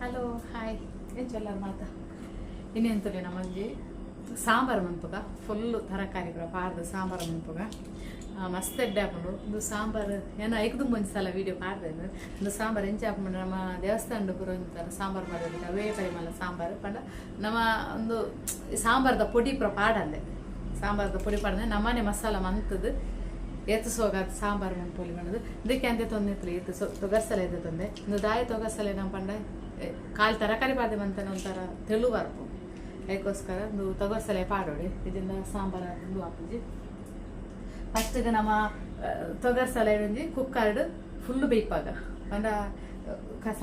Hello, hi, ಎಂಚ ಮಾತ? ಇನ್ನೆಂತಲೆ ನಮ್ಮಂಜಿ sambar ಮನ್ಪುಗ. Full ತರಕಾರಿ ಪೂರ ಪಾಡ್ದು ಸಾಂಬಾರು ಮನ್ಪುಗ. ಮಸ್ತ್ ಎಡ್ಡೆ ಆಪುಂಡು ಉಂದು ಸಾಂಬಾರು. ಏನ ಐಕ್ ದುಂಬು ಒಂಜಿ ಸಲ ವೀಡಿಯೋ ಪಾಡ್ದೆ. ಉಂದು ಸಾಂಬಾರು ಎಂಚ ಆಪುಂಡು, ನಮ್ಮ ದೇವಸ್ಥಾನಡ್ ಪೂರ ಒಂಥರ ಸಾಂಬಾರು ಮಾಡೋದು, ಅವೇ ಪರಿಮಳ ಸಾಂಬಾರು. ಪಂಡ ನಮ್ಮ ಒಂದು ಸಾಂಬಾರ್ದ ಪೊಡಿ ಪೂರ ಪಾಡಂದೆ, ಸಾಂಬಾರ್ದ ಪೊಡಿ ಪಾಡಂದೆ ನಮ್ಮನೆ ಮಸಾಲ ಮಂತದು ಏತ್ ಸೋಗ ಸಾಂಬಾರು ಮನ್ಪೊಲಿ ಪಂಡುದು. ಇದಕ್ಕೆ ಅಂತೆ ತೊಂದೆ ಇತ್ತು. ಏತ್ ಸೊ ತೊಗರ್ಸಲೆ ಇದೆ ತೊಂದೆ. ಇಂದು ದಾಯ ತೊಗರ್ಸಲೆ ನಮ್ಮ ಪಂಡ ಕಾಲು ತರಕಾರಿ ಪಾದೆ ಮಂತನ ಒಂಥರ ತೆಳು ಬರ್ಪು. ಅದಕ್ಕೋಸ್ಕರ ಒಂದು ತೊಗರ್ಸಲೆ ಪಾಡೋಡಿ, ಇದರಿಂದ ಸಾಂಬಾರು ಉಂದು ಆಪುಜಿ. ಫಸ್ಟ್ಗೆ ನಮ್ಮ ತೊಗರ್ಸಲೆ ಒಂಜಿ ಕುಕ್ಕರ್ಡ್ ಫುಲ್ಲು ಬೇಯ್ಪಾಗ. ಪಂಡ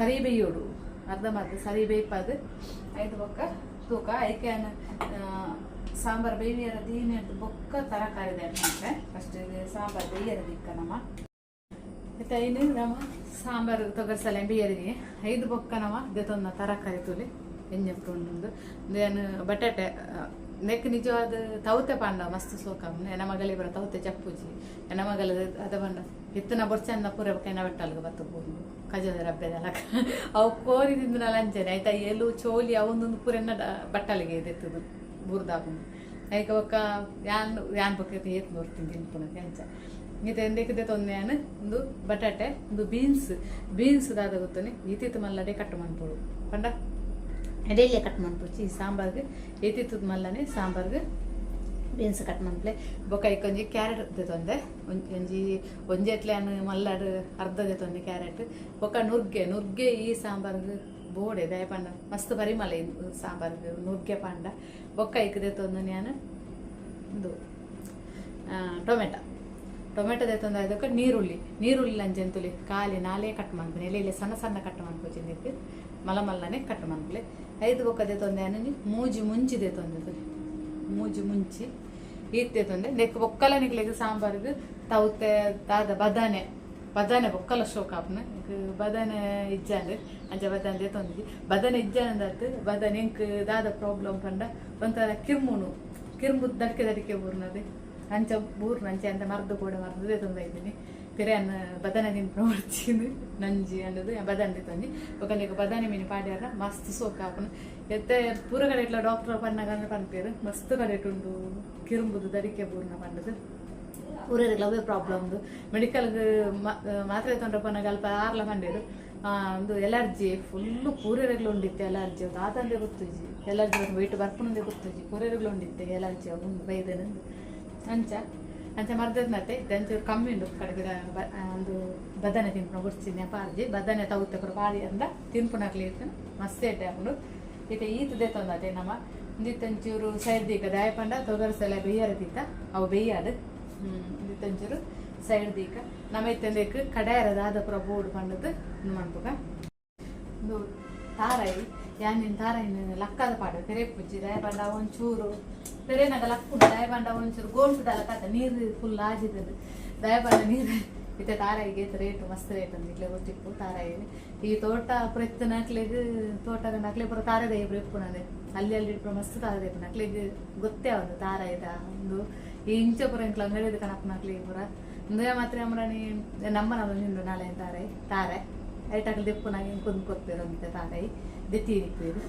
ಸರಿ ಬೇಯೋಡು, ಅರ್ಧ ಮರ್ಧ ಸರಿ ಬೇಯ್ಪಾದು ಐದು ಬೊಕ್ಕ ತೂಕ. ಐಕೆ ಸಾಂಬಾರು ಬೇವಿಯರ ದೀನ ಬೊಕ್ಕ ತರಕಾರಿ ಫಸ್ಟ್ ಸಾಂಬಾರು ಬೇಯರ ದಿಕ್ಕ ನಮ್ಮ. ಇತ್ತೆ ಐನು ನಮ್ಮ ಸಾಂಬಾರು ತೊಗರ್ಸಲೆ ಬೇಯರಿಗೆ ಐದು ಬೊಕ್ಕ ನಮ್ಮ ದೆತೊಂದ ತರಕಾರಿ ತೂಲೆ ಎಣ್ಣೆ ಉಂಡು. ಏನು ಬಟಾಟೆ ನೆಕ್ ನಿಜವಾದ ತೌತೆ ಪಾಂಡ ಮಸ್ತ್ ಸೋಕ. ಎನ ಮಗಲಿ ಬರ ತೌತೆ ಚಪ್ಪುಜಿ. ಎನ ಮಗಲ ಅದ ಬಂಡ ಇತ್ತನ ಬೊರ್ಚನ್ನ ಪೂರ ಕೆನ ಬೆಟ್ಟಲ್ಗ ಬತ್ತು ಪೂರ್ಲು ಕಜದ ರಬ್ಬೆದಲ್ಲ ಅವು ಕೋರಿ ತಿಂದಿನ ಲಂಚನೆ ಆಯ್ತಾ. ಎಲು ಚೋಲಿ ಅವೊಂದೊಂದು ಪೂರ ಎನ್ನ ಬಟ್ಟಲಿಗೆ ದೆತ್ತದು ಬೂರ್ದಾಪುಂಡು. ಐಕ ಬೊಕ್ಕ ಯಾನ್ ಯಾನ್ ಬೊಕ್ಕ ಏತ್ ನೋಡ್ತೀನಿ ತಿನ್ಪುನ ಎಂಚ ಈತ ಎಂದಕ್ಕೆ ತೊಂದೆ. ಯಾನ್ ಒಂದು ಬಟಾಟೆ, ಒಂದು ಬೀನ್ಸ್. ಬೀನ್ಸ್ ದಾದ ಗೊತ್ತನೆ, ಈತಿತ್ತು ಮಲ್ಲಡೆ ಕಟ್ ಮನ್ಪೊಡು. ಪಂಡ ಎಡೆಲೆ ಕಟ್ ಮನ್ಪೊಚ್ಚಿ. ಈ ಸಾಂಬಾರ್ಗೆ ಏತಿತ್ತು ಮಲ್ಲನೆ ಸಾಂಬಾರ್ಗೆ ಬೀನ್ಸ್ ಕಟ್ ಮನ್ಪ್ಲೆ. ಬೊಕ್ಕ ಐಕೊಂಜಿ ಕ್ಯಾರೆಟ್ ದೆತೊಂದೆ. ಒಂಜಿ ಒಂಜಿ ಎಟ್ಲೆ ಯಾನ್ ಮಲ್ಲಡ್ ಅರ್ಧ ದೆತೊಂದೆ ಕ್ಯಾರೆಟ್. ಬೊಕ್ಕ ನುರ್ಗೆ. ನುರ್ಗೆ ಈ ಸಾಂಬಾರ್ಗೆ ಬೋಡೆ, ದಾಯ ಪಂಡ ಮಸ್ತ್ ಪರಿಮಳ ಸಾಂಬಾರ್ಗೆ ನುರ್ಗೆ ಪಂಡ. ಬೊಕ್ಕ ಐಕ್ ದೆತೊಂದು ಯಾನ್ ಉಂದು ಟೊಮೆಟೊ. ಟೊಮೆಟೊ ದೆತ್ತೊಂದು ಅದಕ್ಕೆ ನೀರುಳ್ಳಿ. ನೀರುಳ್ಳಿ ಅಂಚೆಂತುಲಿ ಖಾಲಿ ನಾಲೇ ಕಟ್ ಮನ್ಪುನೆ. ಎಲೆ ಎಲೆ ಸಣ್ಣ ಸಣ್ಣ ಕಟ್ ಮನ್ಪೊಚಿ, ಮಲ್ಲ ಮಲ್ಲನೆ ಕಟ್ ಮನ್ಪುಲೆ. ಐದು ಬೊಕ್ಕ ದೆತ್ತೊಂದೆ ಯಾನ್ ಮೂಜಿ ಮುಂಚಿ ದೆತ್ತೊಂದೆ. ಮೂಜಿ ಮುಂಚಿ ಈತ್ ದೆತ್ತೊಂದೆ. ನೆಕ್ ಬೊಕ್ಕಲ ನಿಕ್ಲೆಗ್ ಸಾಂಬಾರ್ಗ್ ತೌತೆ ದಾದ ಬದಾನೆ, ಬದಾನೆ ಬೊಕ್ಕಲ ಶೋಕ್ ಆಪುನ. ಬದಾನೆ ಇಜ್ಜಾಂಡ್, ಅಂಚ ಬದಾನೆ ದೆತ್ತೊಂದಿಜಿ. ಬದಾನೆ ಇಜ್ಜಾಂಡತ್ ಬದಾನೆ ಎಂಕ್ ದಾದ ಪ್ರಾಬ್ಲಮ್ ಪಂಡ ಒಂಥರ ಕಿರ್ಮುನು, ಕಿರ್ಮು ದಡಿಕೆ ದಡಿಕೆ ಬೂರ್ನದೆ. ಅಂಚ ಬೂರ್ನ ಅಂಚೆ ಅಂತ ಮರ್ದು ಕೂಡ ಮರ್ದು ದೆತ್ತೊಂದು ಇದ್ದೀನಿ. ಪಿರನ್ ಬದನೆ ತಿನ್ಪುನ ಬರ್ಚಿಂದು ನಂಜಿ ಅನ್ನೋದು ಬದಾನೆ ದೆತ್ತೊಂಜಿ. ಬೊಕ್ಕ ನೀಕು ಬದಾನೆ ಮೀನು ಪಾಡ್ಯಾರ ಮಸ್ತ್ ಸೋಕ್ ಆಪುನು. ಎತ್ತೆ ಪೂರ ಕಡೆ ಇಟ್ಲ ಡಾಕ್ಟರ್ ಪನ್ನಗ ಪನ್ಪೇರು, ಮಸ್ತ್ ಕಡೆ ಉಂಡು ಕಿರುಂಬುದು ದಡಿಕೆ ಬೂರ್ನ ಪಂಡದು. ಊರಲ್ಲಿ ಅವೇ ಪ್ರಾಬ್ಲಮ್ದು. ಮೆಡಿಕಲ್ಗೆ ಮಾತ್ರೆ ತೊಂದ್ರೆ ಪನ್ನಗ ಅಲ್ಪ ಆರ್ಲ ಪಂಡೇರು, ಒಂದು ಎಲರ್ಜಿ ಫುಲ್ಲು ಪೂರೆರೆಗ್ಲು ಉಂಡಿತ್ತೆ. ಎಲರ್ಜಿ ದಾದಂದೆ ಗೊತ್ತುಜಿ. ಎಲರ್ಜಿ ವೆಯ್ಟ್ ಬರ್ಪುನಂದೆ ಗೊತ್ತುಜಿ. ಪೂರೆರೆಗ್ಲು ಉಂಡಿತ್ತೆ ಎಲರ್ಜಿ ಉಂಡು ಬೈದನ. ಅಂಚ ಅಂಚ ಮರ್ದದ್ನತೆ ಅಂಚೂರು ಕಮ್ಮಿ ಉಂಡು. ಕಡೆಗೆ ಒಂದು ಬದನೆ ತಿನ್ಪುನ ಗುರ್ಚಿನ ಪಾರ್ಜಿ. ಬದನೆ ತೌತೆ ಪೂರ ಪಾಡಿ ಅಂದ ತಿನ್ಪುನಕ್ಲಿ ಮಸ್ತ್ ಎಡ್ಡೆ ಆಪುಂಡು. ಇತ್ತೆ ಈತ್ ದೆತ್ತೊಂದತೆ ನಮ್ಮ. ಒಂದಿತ್ತೊಂಚೂರು ಸೈಡ್ ದೀಕ, ದಾಯ ಪಂಡ ತೊಗರ್ಸೆಲ್ಲ ಬೇಯರ ದೀತ, ಅವು ಬೇಯಾಡು. ಒಂದಿತ್ತೊಂಚೂರು ಸೈಡ್ ದೀಕ. ನಮ್ಮ ಇತ್ತಂದೇಕ್ ಕಡ್ಯಾರ ದಾದ ಪೂರ ಬೋಡು ಪಂಡದು ಉಂದು ಮನ್ಪುಗ. ಉಂದು ತಾರಾಯಿ. ಯಾನಿನ್ ತಾರಾಯಿನ ಲಕ್ಕದ ಪಾಡು ಪೆರೆ ಪುಜ್ಜಿ. ದಾಯ ಪಂಡ ಒಂಚೂರು ಪೆರೆನಾಗ ಲಕ್ಕುಂಡು. ದಾಯ ಪಂಡ ಒಂಚೂರು ಗೋಂಟು ಲಕ್ಕತ್ತ ನೀರು ಫುಲ್ ಆಜಿದದು. ದಾಯ ಪಂಡ ನೀರು ಇತ್ತೆ ತಾರಾಯಿಗೆ ರೇಟ್, ಮಸ್ತ್ ರೇಟ್ ಅಂದ್ ಇಟ್ಲೆ ಗೊತ್ತಿಪ್ಪು. ತಾರಾಯಿ ಈ ತೋಟ ಪೂರ ಇತ್ತಿನಕ್ಲೆಗ್, ತೋಟ ನಕ್ಲೆ ಪೂರ ತಾರೆದ ಪೂರ ಇಪ್ಪುನದೆ. ಅಲ್ಲಿ ಅಲ್ಲಿ ಪೂರ ಮಸ್ತ್ ತಾರೆದ ಇಪ್ಪುನ. ಅಕ್ಲೆಗ್ ಗೊತ್ತೇ ಒಂದು ತಾರಾಯಿದ ಒಂದು. ಈ ಇಂಚ ಪೂರ ಎಂಕ್ಲ ಅಂಗಡಿದ ಕಣಪ್ಪನಕ್ಲೆಗ್ ಪೂರ ಉಂದೇ ಮಾತ್ರ. ಅಮ್ರಾಣಿ ನಮ್ಮ ನಮ್ಮ ಉಂಡು ನಾಳೆ ತಾರಾಯಿ ತಾರೆ ಐಟಾಕಲ್ ದೆಪ್ಪುನಾಗ ಕುಂದು ಕೊರ್ಪೇರು ಅಂತೆ. ತಾರಾಯಿ ದೆತ್ತಿ ಇಪ್ಪೇರು.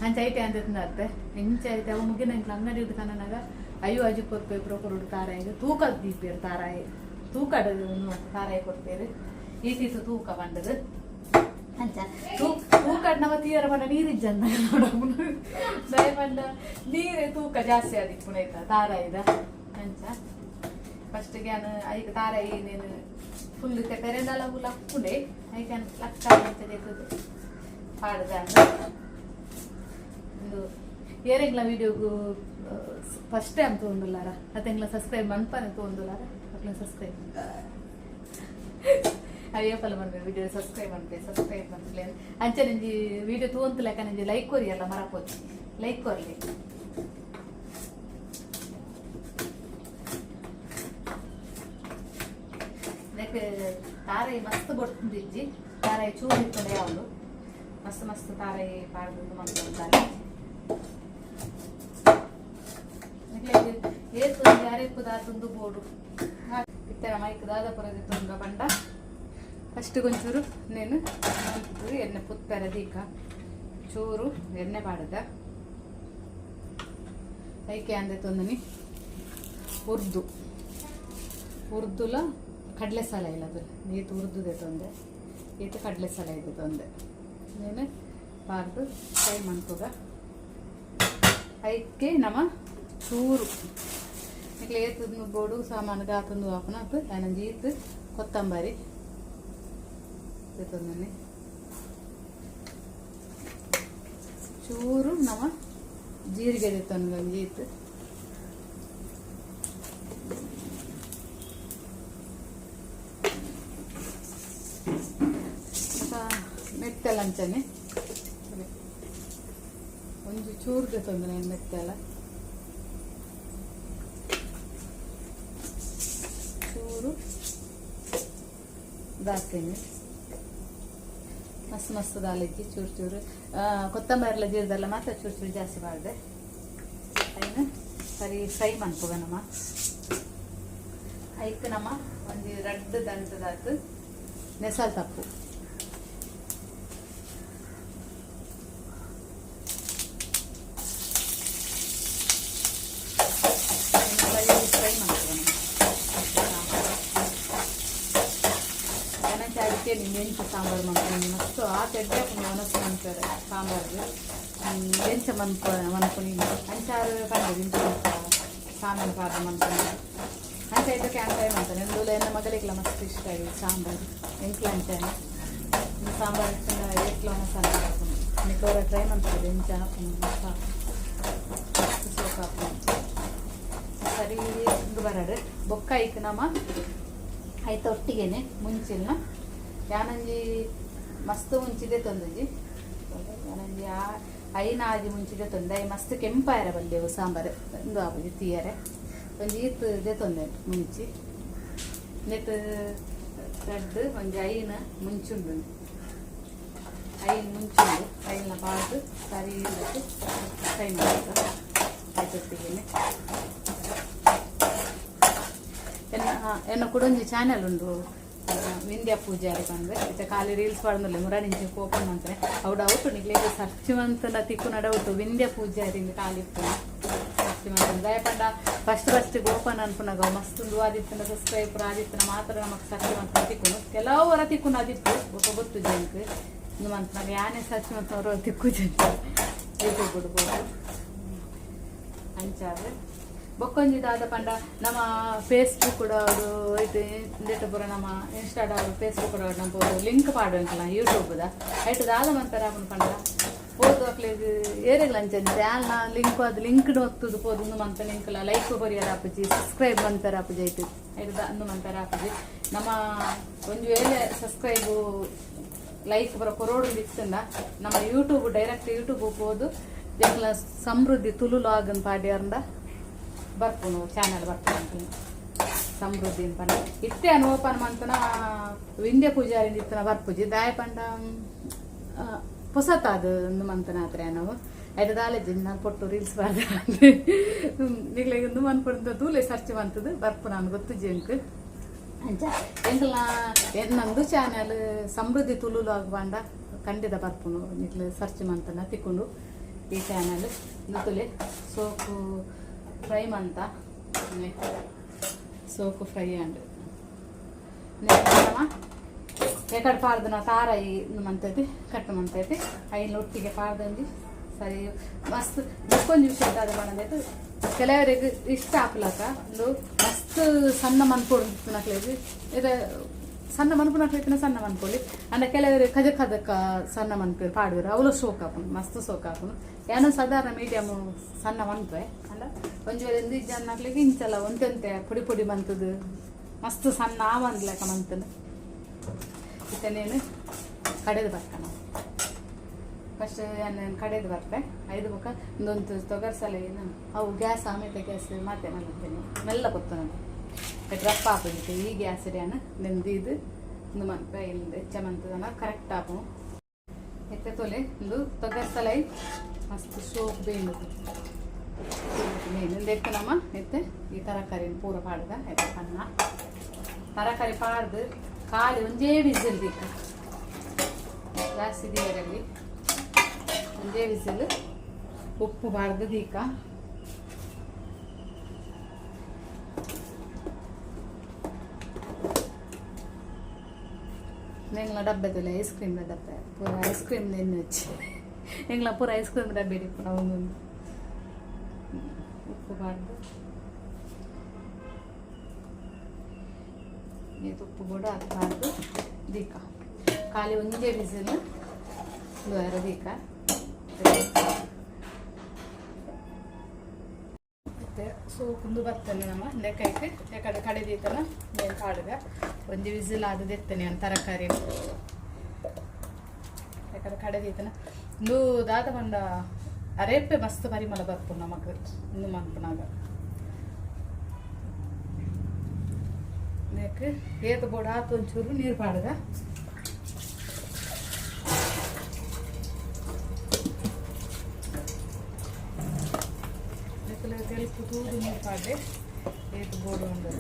ಅಂಚ ಐಟೆ ಅಂತ ಅತ್ತೆ ಎಂಚ ಐತೆ ಅವು ಮುಗಿನ ಎಂಕ್ಲ ಅಂಗಡಿ ಕನನಾಗ ಅಯ್ಯೋ ಅಜು ಕೊರ್ಪೆ ಪೂರ ಕೊರಡು. ತಾರಾಯಿಗೆ ತೂಕ ದೀಪೇರು. ತಾರಾಯಿ ತೂಕಡ್ ತಾರಾಯಿ ಕೊರ್ಪೇರು. ಈತೀತು ತೂಕ ಪಂಡದು. ಅಂಚ ತೂಕಡ್ ನವ ತೀರ ಪಂಡ ನೀರು ಇಜ್ಜಂದ ನೋಡಪ್ಪುನು. ದಯ ಪಂಡ ನೀರೇ ತೂಕ ಜಾಸ್ತಿ ಆದಿಪ್ಪುನ ಐತ ತಾರಾಯಿದ. ಅಂಚ ಫಸ್ಟ್ಗೆ ನಾನು ಐಕ್ ತಾರಾಯಿ ನೀನು ಫುಲ್ ಪೆರೆಂಡಲ ಲಕ್ಕುಂಡೆ. ಐಕೆ ಲಕ್ಕ ಅಂಚ ದೆತ್ತದು ಪಾಡ್ದ. ಒಂದು ಏರೆಂಗ್ಲ ವೀಡಿಯೋಗು ಫಸ್ಟ್ ಟೈಮ್ ತಗೊಂಡುಲ್ಲಾರ ಅತ್ತೆಂಗ್ಲ ಸಬ್ಸ್ಕ್ರೈಬ್ ಮನ್ಪನೆ ತಗೊಂಡುಲ್ಲಾರ ಅಕ್ಲ ಸಬ್ಸ್ಕ್ರೈಬ್ ಅಯ್ಯಪ್ಪಲ ಮನ್ಪೆ. ವಿಡಿಯೋ ಸಬ್ಸ್ಕ್ರೈಬ್ ಮನ್ಪೆ, ಸಬ್ಸ್ಕ್ರೈಬ್ ಮನ್ಪಲೆ. ಅಂಚೆ ನಂಜಿ ವಿಡಿಯೋ ತೂವಂತ ಲೆಕ್ಕ ನಂಜಿ ಲೈಕ್ ಕೊರಿಯಲ್ಲ ಮರಪೋಚಿ, ಲೈಕ್ ಕೊರ್ಲಿ. ನೆಕ್ ತಾರೈ ಮಸ್ತ್ ಬೊಡ್ತಿಜ್ಜಿ. ತಾರೈ ಚೂರು ಇತ್ತಂಡೆ ಯಾವುದು ಮಸ್ತ್ ಮಸ್ತ್ ತಾರೈ ಪಾಡ್ದು ಮಂತಾರೆ. ಏತ್ ಒಂಜಿ ಅರೆಪ್ಪು ದಾತುಂದು ಬೋಡು. ಇತ್ತೆ ಮೈಕ್ ದಾದ ಪುರ ತುಂಗ ಪಂಡ ಫಸ್ಟ್ ಕೊಂಚೂರು నేను ಎಣ್ಣೆ ಪುತ್ತರೆ ದೀಕ. ಚೂರು ಎಣ್ಣೆ ಪಾಡುದ. ಐಕೆ ಅಂದೆ ತೊಂದನಿ ಉರ್ದು, ಉರ್ದುಲ ಕಡಲೆ ಸಲ ಇಲ್ಲ ಅದು. ಈತು ಉರ್ದುದೆ ತೊಂದೆ, ಈತು ಕಡಲೆ ಸಲ ಇದೆ ತೊಂದೆ. ನೀನು ಪಾರ್ದು ಫ್ರೈ ಮನ್ಪುಗ. ಐಕೆ ನಮ್ಮ ಚೂರು ನಿಕ್ಲೆ ಏತು ಬೋಡು ಸಾಮಾನು ಗಾತಂದು ಹಾಪುನ ಅತ್ತು. ಆನಂಜಿ ಈತು ಕೊತ್ತಂಬರಿ ತೊಂದನಿ. ಚೂರು ನಮ್ಮ ಜೀರಿಗೆ ತಂದು ಒಂಜಿ ಈತು. ಮೆತ್ತೆಲ್ಲ ಅಂಚನೆ ಒಂಜಿ ಚೂರು ತೊಂದರೆ ಮೆತ್ತೆಲ್ಲ. ಚೂರು ದಾಸ್ತೀನಿ. ಮಸ್ತ್ ಮಸ್ತ್ ದಾಲಿಜ್ಜಿ. ಚೂರು ಚೂರು ಕೊತ್ತಂಬರಿ ಜೀರದಲ್ಲ ಮಾತ್ರ ಚೂರು ಚೂರು ಜಾಸ್ತಿ ಮಾಡಿದೆ. ಐನು ಸರಿ ಫ್ರೈ ಮನ್ಪುಗ ನಮ್ಮ. ಐಕ್ ನಮ್ಮ ಒಂಜಿ ರಡ್ಡ್ ದಂಟದಾತು ನೆಸಲ್ ತಪ್ಪು. ಫ್ರೈ ಫ್ರೈ ಮನ್ಪುಗ ನಮ್ಮ. ಎನಂಚ ಅಡಿಕೆ ಎಂಚ ಸಾಂಬಾರು ಮನ್ಪುನಿ ಮಸ್ತ್ ಆ ತೆಡ್ಡೆ ಒನಸ್ ಮನ್ಪೆರೆ ಸಾಂಬಾರ್ಗೆ ಎಂಚ ಮನ್ಪುನಿ ಅಂಚಾರು ಪಂಡೆ ಇಂಚ ಸಾಮಾನು ಪಾದ ಮನ್ಪುನಿ ಅಂಚ ಐತಕ್ಕೆ ಅಂಚಾಯ ಮಂತಾನೆ. ಎಂದೂಲ ಎನ್ನ ಮಗಳಿಗೆಲ್ಲ ಮಸ್ತ್ ಇಷ್ಟ ಈ ಸಾಂಬಾರು. ಎಂಕ್ಲ ಅಂಚಾನೆ ಸಾಂಬಾರು ಇಷ್ಟ. ಏಕ್ಲ ಮಸಾಲೆ ಹಾಕುನು. ನಿಕೋರ ಟ್ರೈ ಮಂತಾರೆ ಎಂಚ ಹಾಕುನು. ಮಸ್ತ್ ಸೋಕ್ ಹಾಕುನು. ಸರಿ, ಇಂದು ಬರಡು ಬೊಕ್ಕ ಐಕ್ ನಮ್ಮ ಐತ ಒಟ್ಟಿಗೆನೆ ಮುಂಚಿಲ್ನ ಯಾನಂಜಿ ಮಸ್ತ್ ಮುಂಚಿದೆ ತಂದಜಿ. ಯಾನಂಜಿ ಆ ಐನಾಜಿ ಮುಂಚಿದೆ ತಂದೆ. I ಮಸ್ತ್ ಕೆಂಪಾಯರ ಬಲ್ಲೆವು ಸಾಂಬಾರು ಇಂದು ಆಪುಜಿ ತೀಯರೆ. ಒಂಜಿ ಈತ್ ದೆತೊಂದೆ ಮುಂಚಿ. ನೆಟ್ ರಡ್ಡ್ ಒಂಜಿ ಐನ ಮುಂಚುಂಡು, ಐನ್ ಮುಂಚುಂಡು. ಐನ ಪಾಡ್ದು ಸರಿ ಫ್ರೈ ಮಾಡ್ತ ಐತೊಟ್ಟಿಗೆನೆ. ಎನ್ನ ಎನ್ನ ಕುಡೊಂಜಿ ಚಾನೆಲ್ ಉಂಡು, ವಿಂದ್ಯಾ ಪೂಜಾರಿ ಪಂದ್. ಇತ್ತೆ ಖಾಲಿ ರೀಲ್ಸ್ ಪಾಡೊಂದುಲ್ಲೆ. ಮುರಾನಿಂಚಿ ಓಪನ್ ಮಂತ್ರೆ. ಅವು ಡೌಟ್, ನಿಕ್ಲೆಗ್ ಸರ್ಚ್ ಮಂತುಂಡ ತಿಕ್ಕುನ ಡೌಟ್. ವಿಂದ್ಯಾ ಪೂಜಾರಿ ಖಾಲಿ ಇಪ್ಪುನ. ಸರ್ಚ್ ಮಂತುಂಡ ದಾಯೆ ಪಂಡ ಫಸ್ಟ್ ಫಸ್ಟ್ ಓಪನ್ ಅನ್ಪುನಗ ಮಸ್ತ್ ಉಂದು ಆದಿತ್ತುಂಡ, ಸಬ್ಸ್ಕ್ರೈಬ್ ಪೂರ ಆದಿತ್ತುಂಡ ಮಾತ್ರ ನಮಕ್ ಸರ್ಚ್ ಮಂತುಂಡ ತಿಕ್ಕುನು. ಕೆಲವು ವರ ತಿಕ್ಕುನ ಅದಿಪ್ಪು. ಬೊಕ ಗೊತ್ತು ಎಂಕ್ ಇಂದು ಮಂತ್ನಾಗ ಯಾನೆ ಸರ್ಚ್ ಮಂತುನವರು ತಿಕ್ಕುಜಿ ಯೂಟ್ಯೂಬ್ ಪೋದು. ಅಂಚಾದ್ ಬೊಕ್ಕೊಂಜಿ ದಾದ ಪಂಡ ನಮ್ಮ ಫೇಸ್ಬುಕ್ ಅವರು ಇದು ಇಂದೆಟ್ ಪೂರ ನಮ್ಮ ಇನ್ಸ್ಟಾಡ ಫೇಸ್ಬುಕ್ ನಮ್ಮ ಲಿಂಕ್ ಪಾಡುವಂಕಲ್ಲ ಯೂಟ್ಯೂಬ್ದ. ಐಟ್ ದಾದ ಮಂತರ ಆಪುಂಡು ಪಂಡ ಪೋದು ಅಕ್ಲೆಗ್ ಏರೆಗ್ಲ ಅಂಚ ಯಾಲ್ನ ಲಿಂಕ್ ಅದು ಲಿಂಕ್ ಒತ್ತುದು ಪೋದು ಉಂದು ಮಂತ ಲಿಂಕ್ಲ ಲೈಕ್ ಕೊರಿಯರ್ ಆಪುಜಿ, ಸಬ್ಸ್ಕ್ರೈಬ್ ಮಂತರ ಆಪುಜಿ. ಐಟ್ ಐಟ್ ಉಂದು ಮಂತರ ಆಪುಜಿ. ನಮ್ಮ ಒಂಜಿ ವೇಳೆ ಸಬ್ಸ್ಕ್ರೈಬ್ ಲೈಕ್ ಪೂರ ಕೊರೋಡು ಇತ್ತುಂಡ ನಮ್ಮ ಯೂಟ್ಯೂಬ್ ಡೈರೆಕ್ಟ್ ಯೂಟ್ಯೂಬ್ ಪೋದು ಎಂಕ್ಲ ಸಮೃದ್ಧಿ ತುಳು ಲಾಗನ್ ಪಾಡ್ಯಾರಂಡ ಬರ್ಪುನು, ಚಾನಲ್ ಬರ್ಪುನು. ಸಮೃದ್ಧಿ ಪಂಡ ಇತ್ತೆ ಅನು ಓಪನ್ ಮಂತನ ವಿಂದ್ಯ ಪೂಜಾರಿ ಇತ್ತನ ಬರ್ಪುಜಿ. ದಾಯ ಪಂಡ ಪೊಸತ ಅದು ಉಂದು ಮಂತನ ಆತ್ರೆ ನಾವು ಐತ ದಾಲೆಜಿ. ನಾನು ಪೊಟ್ಟು ರೀಲ್ಸ್ ಬಾರ್ದ ನಿಗ್ಲೆಗ್ ಉಂದು ಮನ್ಪುಂಡ ತೂಲೆ, ಸರ್ಚ್ ಮಂತದು ಬರ್ಪು ನಾನು ಗೊತ್ತುಜಿ ಎಂಕ್. ಅಂಚ ಎಂಕ್ಲ ನಂದು ಚಾನಲ್ ಸಮೃದ್ಧಿ ತುಳು ಲಾಗ್ ಪಂಡ ಖಂಡಿತ ಬರ್ಪುನು. ನಿಕ್ಲು ಸರ್ಚ್ ಮಂತನ ತಿಕ್ಕೊಂಡು ಈ ಚಾನಲ್. ತುಲೆ ಸೋಕು ಫ್ರೈ ಮಂತ. ಸೋಕು ಫ್ರೈ ಅಂಡ್ ಎಕಡೆ ಪಾಡ್ದನ ತಾರಾಯಿ ಮಂತೈತಿ, ಕಟ್ಟು ಮಂತೈತಿ. ಐನ್ ಒಟ್ಟಿಗೆ ಪಾಡ್ದಂಜಿ ಸರಿ ಮಸ್ತ್. ಬೊಕ್ಕೊಂಜಿ ವಿಷಯ ದಾದ ಪಂಡಂದೈತು ಕೆಲವರಿಗೆ ಇಷ್ಟ ಆಪುಲಕ ಒಂದು ಮಸ್ತ್ ಸಣ್ಣ ಮನ್ಪೊಡು ನಕ್ಲೆಗ್. ಇದು ಸಣ್ಣ ಮನ್ಪುನಕ್ಲೆಗ್ ಸಣ್ಣ ಮನ್ಪೊಲಿ ಅಂಡ ಕೆಲವರು ಕಜ ಕದಕ ಸಣ್ಣ ಮನ್ಪೇರು ಪಾಡುವೆರು. ಅವಳು ಸೋಕ್ ಆಪುಂಡು, ಮಸ್ತ್ ಸೋಕ್ ಆಪುಂಡು. ಏನೋ ಸಾಧಾರಣ ಮೀಡಿಯಮ್ ಸಣ್ಣ ಮನ್ಪೆ. ಅಂಡ ಒಂಜಿ ವೇಳೆ ಇಜ್ಜನ್ನಕ್ಲೆಗ್ ಇಂಚಲ ಒಂತೆ ಪೊಡಿ ಪೊಡಿ ಮಂತದು ಮಸ್ತ್ ಸಣ್ಣ ಆವಂದ್ಲೆಕ ಮಂತುಂಡು. ಇತ್ತನೇನು ಕಡೆದು ಬರ್ತಾನ ಫಸ್ಟ್ ನಾನು ಕಡೆದು ಬರ್ತೆ. ಐದು ಬೊಕ್ಕ ಒಂದೊಂದು ತೊಗರ್ಸಲ ಏನು ಅವು ಗ್ಯಾಸ್ ಆಮೇಲೆ ಗ್ಯಾಸ್ ಮಾತೆ ಮಲ್ಲತ್ತೇನೆ ಮೆಲ್ಲ ಗೊತ್ತು ನನಗೆ ರಪ್ಪ ಆಪುಜಿತ್ತು. ಈ ಗ್ಯಾಸ್ ಡ್ಯಾನ್ ನೆಂದಿದ್ದು ಒಂದು ಮನ್ಪೆ ಇಲ್ಲಿ ಹೆಚ್ಚ ಮಂತದನ ಕರೆಕ್ಟ್ ಆಪು. ಎತ್ತೆ ತೊಲೆ ಒಂದು ತೊಗರ್ಸಲೈ ಮಸ್ತ್ ಸೋಪ್ ಬೇಂಡು ಮೇನ್ ಎತ್ತ ನಮ್ಮ ಎತ್ತೆ ಈ ತರಕಾರಿ ಪೂರ ಪಾಡ್ದ. ಎತ್ತೆ ಪನ್ನ ತರಕಾರಿ ಪಾಡ್ದು ಖಾಲಿ ಒಂಜೇ ವಿಸಿಲ್ ದಿಕ್ಕ ಜಾಸ್ತಿ ದಿಯರಲ್ಲಿ. ಒಂಜೇ ವಿಸಿಲ್ ಉಪ್ಪು ಪಾಡ್ದು ದೀಕ. ಎಂಗ್ಲ ಡಬ್ಬೆ ತುಲೆ ಐಸ್ ಕ್ರೀಮ್ ಡಬ್ಬೆ ಪೂರ ಐಸ್ ಕ್ರೀಮ್ ನೆನ್ನೆ ವಚ್ಚಿ ಎಂಗ್ಲ ಪೂರ ಐಸ್ ಕ್ರೀಮ್ ಡಬ್ಬೆ ಇಪ್ಪುನ ಒಂದೊಂದು. ಉಪ್ಪು ಪಾಡ್ದು ಈ ಉಪ್ಪು ಕೂಡ ಅದು ಪಾಡ್ದು ದೀಕ. ಖಾಲಿ ಒಂಜೇ ವಿಸಿಲ್ ದೀಕ. ಮತ್ತೆ ಸೋಪುಂದು ಬರ್ತನೆ ನಮ್ಮ ಲೆಕ್ಕೈಕ್ ಯಾಕಡೆ ಕಡೆ ದೀತನ ಮೇಲ್ ಪಾಡುಗ. ಒಂಜಿ ವಿಸಿಲ್ ಆದ ದೆತ್ತನೆ ತರಕಾರಿ ಯಾಕಡೆ ಕಡೆ ದೀತನ. ಇಂದು ದಾದ ಪಂಡ ಅರೇಪೆ ಮಸ್ತ್ ಪರಿಮಳ ಬರ್ಪುಂಡು ನಮಕ್ ಇಂದು ಮನ್ಪುನಾಗ. ನೆಕ್ ಏತ್ ಬೋಡ ಆತ್ ಒಂಚೂರು ನೀರು ಪಾಡುಗ. ನೆಕ್ಲೆ ತೆಲುಪು ತೂದು ನೀರು ಪಾಡ್ಡೆ ಏತ್ ಬೋಡು ಉಂಡು.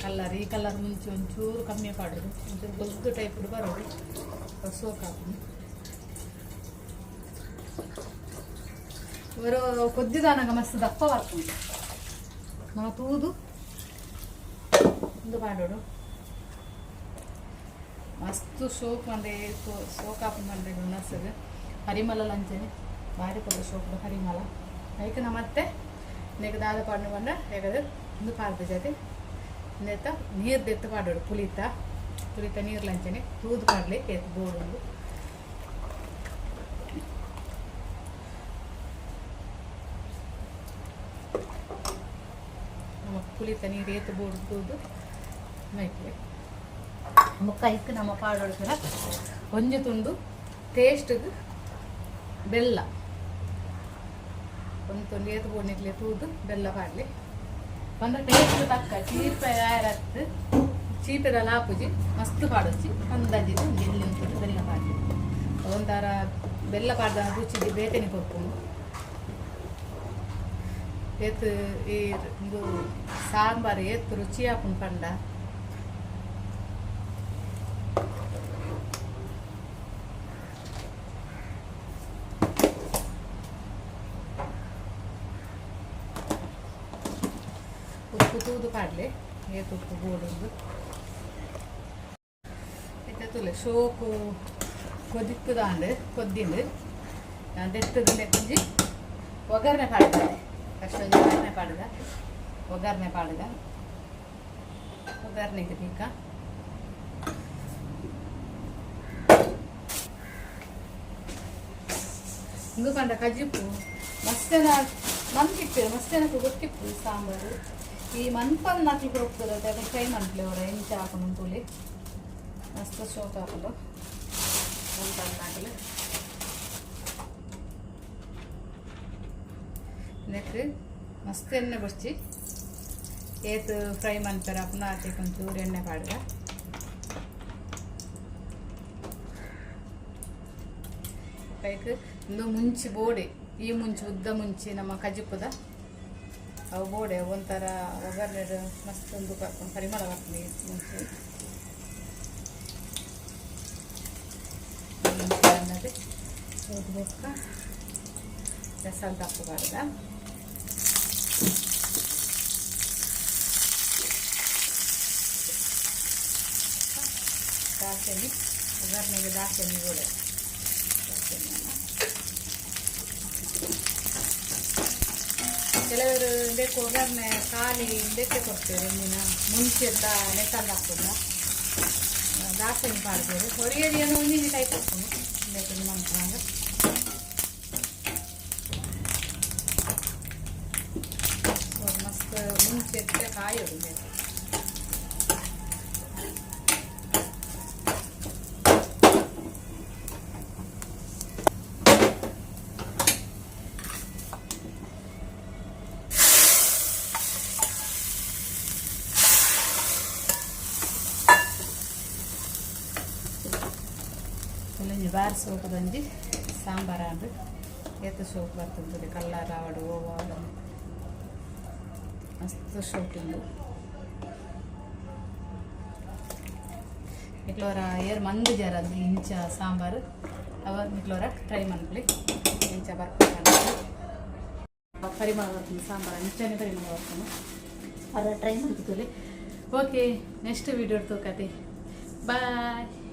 ಕಲ್ಲರ್ ಈ ಕಲ್ಲರ್ ಮುಂಚೆ ಒಂಚೂರು ಕಮ್ಮಿ ಪಾಡೋದು, ಒಂಚೂರು ಬೊಲ್ದು ಟೈಪ್ ಬರೋದು ಸೋಕ್ ಹಾಕುದು. ಒರು ಕೊದ್ದಿದಾನಾಗ ಮಸ್ತ್ ದಪ್ಪ ಬರ್ಪುಂಡು. ನಾವು ತೂದು ಇಂದು ಪಾಡೋಡು. ಮಸ್ತ್ ಸೋಕ್ ಮಂಡೆ ಸೋಕ್ ಆಪುಂಡು ಮಂಡೆ ಉಣಸ್ಸಗ್ ಪರಿಮಳ ಲಂಚನೆ ಬಾರಿ ಪೊರ್ಲು ಸೋಕುದ ಪರಿಮಳ. ಐಕ್ ನಮ್ಮ ಮತ್ತೆ ನೆಕ್ ದಾದ ಪಾಡ್ನ ಪಂಡ ಯಾಕಂದ್ರೆ ಇಂದು ಪಾಡ್ದ ಜಾತಿ ನೆತ್ತ ನೀರು ದೆತ್ತು ಪಾಡೋಡು. ಪುಳಿತ ಪುಳಿತ ನೀರು ಲಂಚನೆ ತೂದು ಪಾಡ್ಲಿ ಏತ್ ಬೋಡುಂಡು. ನಮ್ಮ ಪುಳಿತ ನೀರು ಏತ್ ಬೋಡು ತೂದು ಮೈಕ್ಲೆ. ಬೊಕ್ಕ ಐಕ್ ನಮ್ಮ ಪಾಡೋಡು ಒಂಜಿ ತುಂಡು ಟೇಸ್ಟ್ಗೆ ಬೆಲ್ಲ, ಒಂದು ತುಂಡು ಏತ್ ಬೋಡು ನಿಕ್ಲೆ ತೂದು ಬೆಲ್ಲ ಪಾಡ್ಲಿ. ಪಂಡ ಟೇಸ್ಟ್ ತಕ್ಕ ಚೀಪೆ ಆಯರತ್ತು ಚೀಪೆದಲ್ಲ ಆಪುಜಿ ಮಸ್ತ್ ಪಾಡೊಚ್ಚಿ ಅಂದಾಜಿಗೆ ಒಂಜಿ ಎಲ್ಲಿ ಒಂದು ಬೆಲ್ಲ ಪಾಡ್ಲಿ. ಒಂಥರ ಬೆಲ್ಲ ಪಾಡ್ದ ರುಚಿಗೆ ಬೇತೆನೆ ಕೊರ್ಪುಂಡು. ಏತ್ ಈ ಇಂದು ಸಾಂಬಾರು ಏತ್ ರುಚಿ ಆಪುಂಡು ಪಂಡ. ಉಪ್ಪು ತೂದು ಪಾಡ್ಲೆ ಏತ್ ಉಪ್ಪು ಬೋಡುಂದು. ಇತ್ತೆ ತೂಲೆ ಸೋಕು ಕೊದಿತ್ತದಾಂಡ್ ಕೊದ್ದಿಂಡು ದೆತ್ತದ ಒಂಜಿ ಒಗ್ಗರಣೆ ಪಾಡುದ. ಫಸ್ಟ್ ಒಂಜಿ ಒಗ್ಗರಣೆ ಪಾಡುದ. ಒಗ್ಗರಣೆ ಪಾಡುದ. ಒಗ್ಗರಣೆಗೆ ದೀಕ ಇಂದು ಪಂಡ ಕಜಿಪು ಮಸ್ತೆನ ಮನ್ಪಿಪ್ಪೆರ್ ಮಸ್ತೆನకు ಗೊತ್ತಿಪ್ಪು ಸಾಂಬಾರು. ಈ ಮನ್ಪನ್ ನಕ್ಲು ಕೊಡ್ತದೆ ಅದೇ ಫ್ರೈ ಮನ್ಪ್ಲೆ ಅವರ ಎಂಚ ಹಾಕೊಂಡು ತೂಲಿ ಮಸ್ತ್ ಶೋಕ್ ಹಾಕೊಂಡು ಮನ್ಪನ್ ನೆಕ್ ಮಸ್ತ್ ಎಣ್ಣೆ ಬಡ್ಚಿ ಏತ್ ಫ್ರೈ ಮನ್ಪೆರ ಪುನಃ ಆತೆ ಒಂಚೂರು ಎಣ್ಣೆ ಪಾಡುಗ. ಕೈಕ್ ಇಂದು ಮುಂಚಿ ಬೋಡೆ ಈ ಮುಂಚಿ ಉದ್ದ ಮುಂಚಿ ನಮ್ಮ ಕಜಿಪುದ ಅವು ಬೋಡೆ ಒಂಥರ ಒಗ್ಗರಣೆ ಮಸ್ತ್ ಒಂದು ಬರ್ಕೊಂಡು ಪರಿಮಳ ಬರ್ತದೆ ಮುಂಚಿ ಮುಂಚಿ ಅನ್ನೋದು. ಬೊಕ್ಕ ದಪ್ಪ ಬಾರ್ದ ದಾಸೆನಿ ಒಗ್ಗರಣೆಗೆ ದಾಸೆನಿ ಬೋಡೆ ಕೆಲವರು ಬೇಕು ಒಗ್ಗರಣೆ ಖಾಲಿ ಬೇಕೆ ಕೊಡ್ತೇವೆ ಒಂದಿನ ಮುಂಚೆಲ್ಲ ನೆತ್ತಂದು ಹಾಕೋದ ದಾಸೆನಿ ಪಾಡ್ತೇವೆ. ಹೊರಿಯರಿಯನ್ನು ಒಂದಿನ ಟೈಪ್ ಹಾಕೊಂಡು ಬೇಕು ಮಂತ್ರಾಗ. ಮಸ್ತ್ ಮುಂಚೆ ಕಾಯೋದು ಬೇಕು. ಒಂಜಿ ಬಾರ್ ಸೋಪದೊಂಜಿ ಸಾಂಬಾರ್ ಆಂಡ್ ಏತ್ ಸೋಪ್ ಬರ್ತದೆ ಕಲ್ಲರ್ ಆವಡ್ ಓವು ಆವಡ್ ಮಸ್ತ್ ಸೋಪ್ ಉಂಡು. ನಿಕ್ಲೋರ ಏರ್ ಮಂದು ಜರಂದು ಇಂಚ ಸಾಂಬಾರು ಅವ ನಿಕ್ಲೋರ ಟ್ರೈ ಮನ್ಪುಲಿ ಇಂಚ ಬರ್ಪುಂಡು. ಪರಿಮಳ ಬರ್ಪುಂಡು ಸಾಂಬಾರು, ಅಂಚನೆ ಪರಿಮಳ ಬರ್ಪುಂಡು. ಅರ ಟ್ರೈ ಮಾಡ್ತೀವಿ. ಓಕೆ, ನೆಕ್ಸ್ಟ್ ವಿಡಿಯೋ ತೂಕತೆ. ಬಾಯ್.